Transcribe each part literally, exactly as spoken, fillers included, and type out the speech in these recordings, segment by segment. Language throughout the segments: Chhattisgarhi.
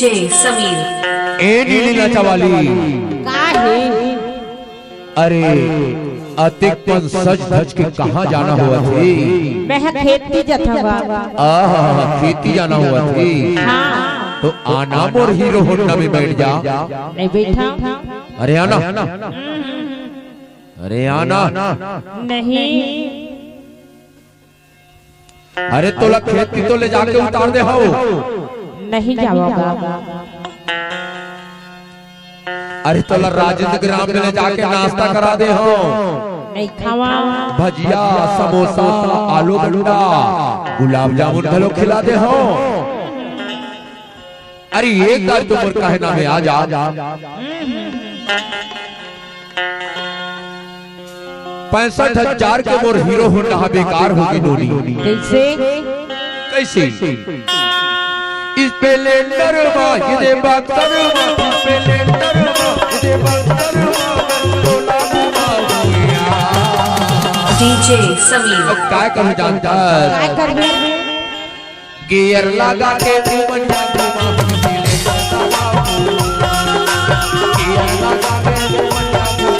जे समीर। ए नीली नचवाली। का हे? अरे, अतेक पन सज धज के कहाँ जाना होवत हे? मैं ह खेती जात हँव। आहा, खेती जाना होवत हे। हाँ। तो आना मोर हीरो होंडा में बैठ जा। नहीं बैठा। अरे आना। अरे आना। नहीं। अरे तोला खेती तो ले जाके उतार दे हव। नहीं जावँव। अरे तोला राजेंद्र ग्राम में ले जाके नाश्ता करा दे हव। नहीं खावँव। भजिया, समोसा, आलू भंटा, गुलाब जामुन घलो खिला दे हव। अरे एक बार तो मोर कहे ना में आ जा। पैंसठ हजार के मोर हीरो होंडा ह बेकार होगे नोनी। कइसे? कइसे? स्प्लेंडर मा, ये दे बक्सर मा, स्प्लेंडर मा, ये दे बक्सर मा, डीजे समीर। अब काय कहूँ जानथस? काय करबे? गियर लगा के घुमनिया घुमा, गियर लगा के घुमनिया घुमा।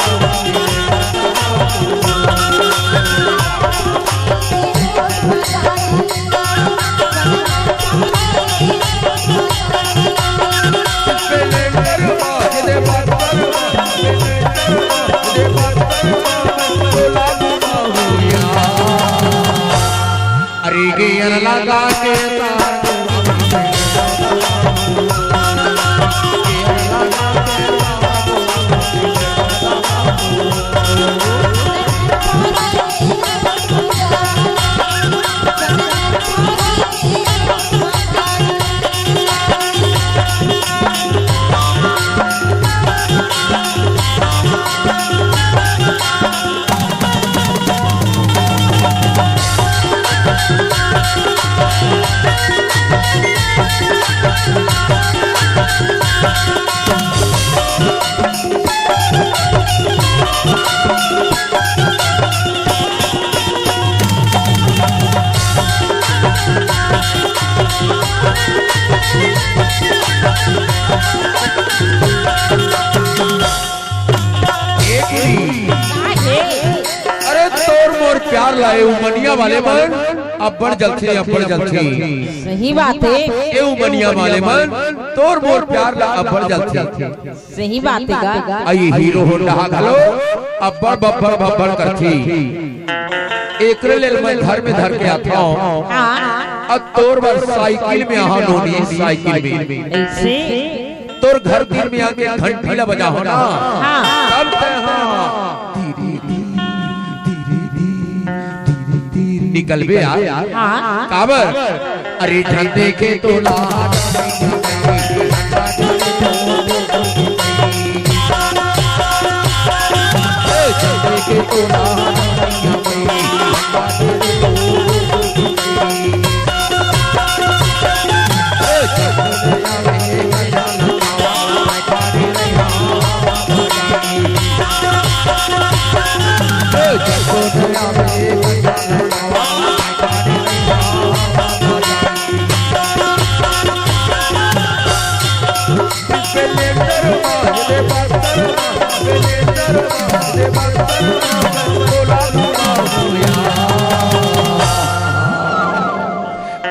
अरे गियर लगा के तार एक ही। अरे तोर मोर प्यार ला ए उमनिया वाले मन अब्बड़ जलथे, अब्बड़ जलथे। सही बात हे। ए उमनिया वाले मन तोर मोर प्यार ला अब्बड़ जलथे। सही बात हे गा। अई हीरो होंडा घलो अब्बड़ बब्बर बब्बर करथे। एकरे लेल मैं घर में धर के आथंव। हाँ। अब तोर बर साइकिल में आहा नोनी, साइकिल में। ऐसे? तोर घर तीर में आके घंटी ला बजाहूँ ना। हाँ। तब ते हाँ। निकलबे यार। हाँ। काबर? अरे झन देखे तो ला।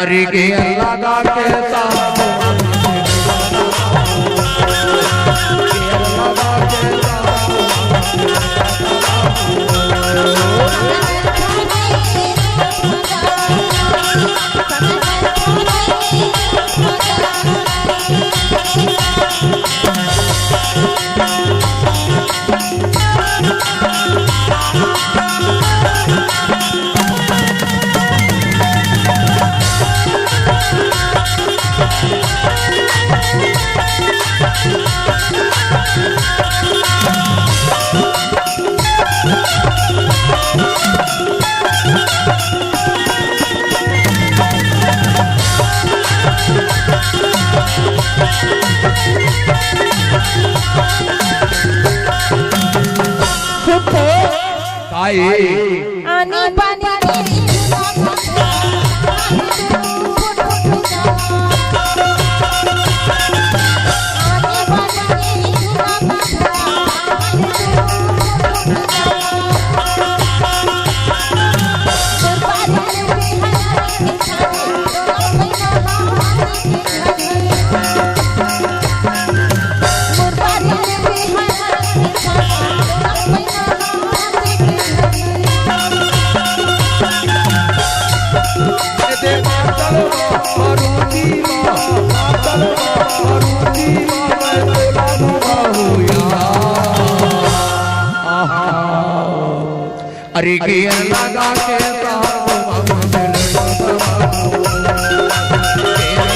अरे के लगा के साथ सुते। काय? आनी बानी। अरे गेर लगा के तार बाबू, गेर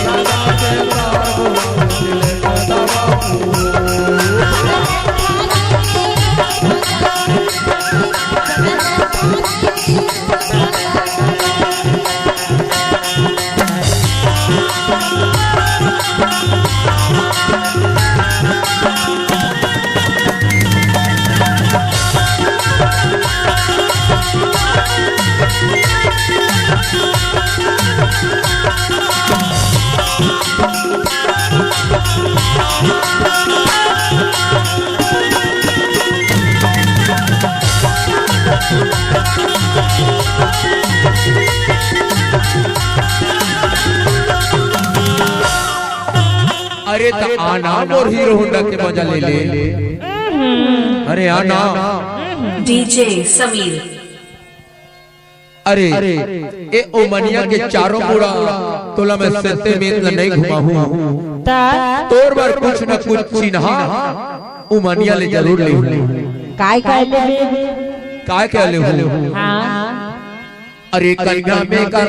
लगा के तार बाबू। अरे त आना मोर हीरो होंडा के मजा ले ले। अरे आना। डीजे समीर। अरे ए उमनिया के चारों मुड़ा तोला मैं सत्य में नहीं घुमाहूं। ता तोर बर कुछ न कुछ चिन्हा उमनिया ले जरूर ले। काय काय ले? काय काय ले? हाँ। अरे कन्या में का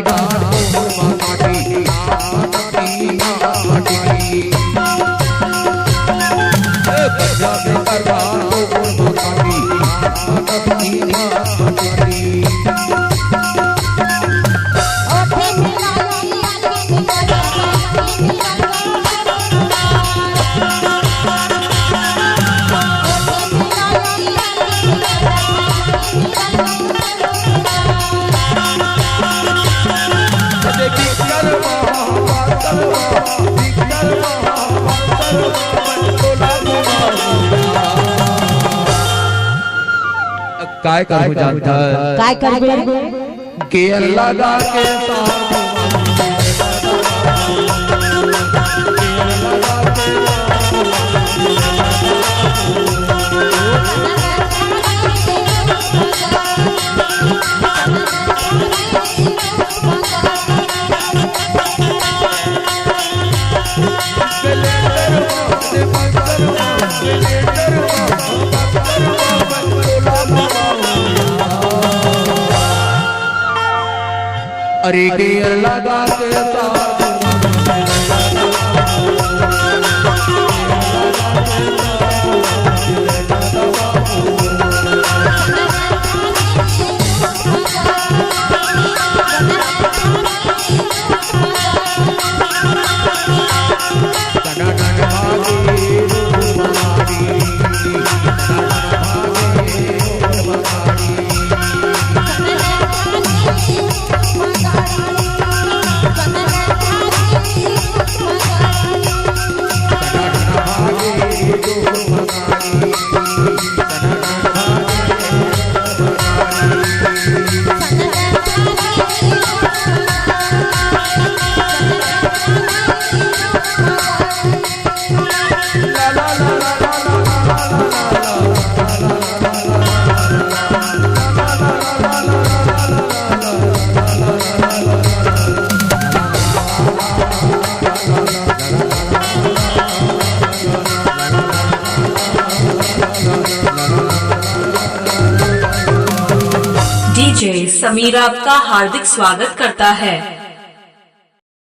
काय करहूं जानता है? काय करबे? गेर लगा के तार अरे गेर लगा के तार डीजे समीर आपका हार्दिक स्वागत करता है।